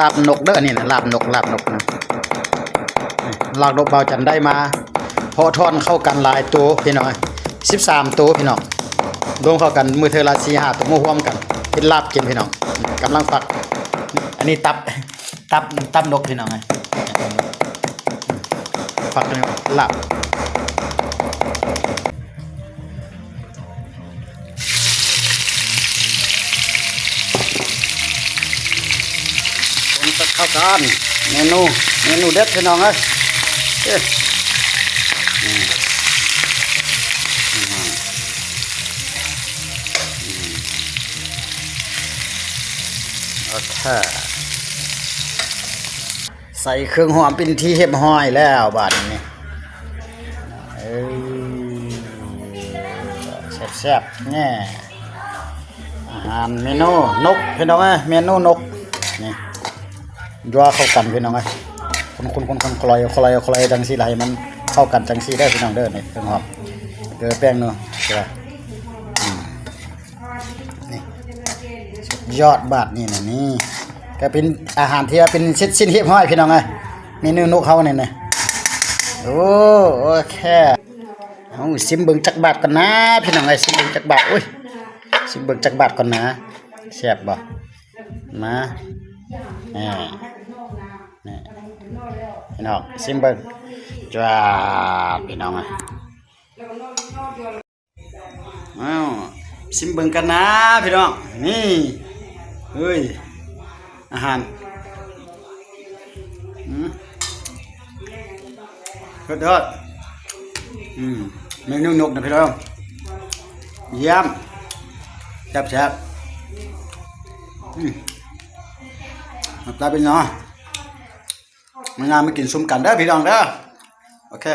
ລາບນົກເດີ ອັນນີ້ນະ ລາບນົກ ລາບນົກນະ ລາບນົກ ບ່າວຈັນໄດ້ມາເພາະທ່ອນເຂົ້າກັນຫຼາຍໂຕພີ່ນ້ອງ ສິບສາມໂຕພີ່ນ້ອງ ລວມເຂົ້າກັນມື້ເທື່ອລະສີ່ຫ້າໂຕ ມາຮ່ວມກັນເຮັດລາບກິນພີ່ນ້ອງ ກຳລັງຟັກ ອັນນີ້ຕັບ ຕັບ ຕັບນົກພີ່ນ້ອງ ຟັກ ລາບ ຄົນເຂົ້າກັນ ເມນູ ເມນູເດັດພີ່ນ້ອງເອີຍ ເອີ ອືມ ອືມ ໂອເຄ ໃສ່ເຄື່ອງຫອມເປັນທີ່ຮຽບຮ້ອຍແລ້ວບາດນີ້ ເອີ ແຊບໆ ແນ່ ອາຫານເມນູນົກພີ່ນ້ອງເອີຍ ເມນູນົກ ນີ້ ຍົວເຂົ້າກັນພີ່ນ້ອງເອີຍ ຄົນໆໆໆ ຄ່ອຍໆໆ ຈັ່ງຊີ້ລະ ໃຫ້ມັນເຂົ້າກັນຈັ່ງຊີ້ເດີພີ່ນ້ອງເດີ ນີ້ເຄື່ອງຫອມ ເກືອ ແປ້ງນົວ ເກືອ ອືມ ນີ້ ສຸດຍອດບາດນີ້ນະ ນີ້ ກະເປັນອາຫານທີ່ວ່າເປັນເສັດສິ້ນຮຽບຮ້ອຍພີ່ນ້ອງເອີຍ ເມນູນົກເຮົານີ້ນະ ໂອ້ ໂອເຄ ເອົາ ຊິມເບິ່ງຈັກບາດກ່ອນນາ ພີ່ນ້ອງເອີຍ ຊິມເບິ່ງຈັກບາດ ໂອ້ຍ ຊິມເບິ່ງຈັກບາດກ່ອນນາ ແຊບບໍ່ ມາ ນີ້ ນີ້ ພີ່ນ້ອງ ຊິມເບິ່ງ ຈວາດ ພີ່ນ້ອງເອີຍ ອ້າວ ຊິມເບິ່ງກັນນາພີ່ນ້ອງ ນີ້ ເອີຍ ອາຫານ ອືມ ສຸດຍອດ ອືມ ເມນູນົກນະພີ່ນ້ອງ ຢ້ຽມ ແຊບໆ ອືມ ມາຕາເປັນເນາະ ມາ ມາກິນຊຸມກັນເດີພີ່ນ້ອງເດີ ໂອເຄ.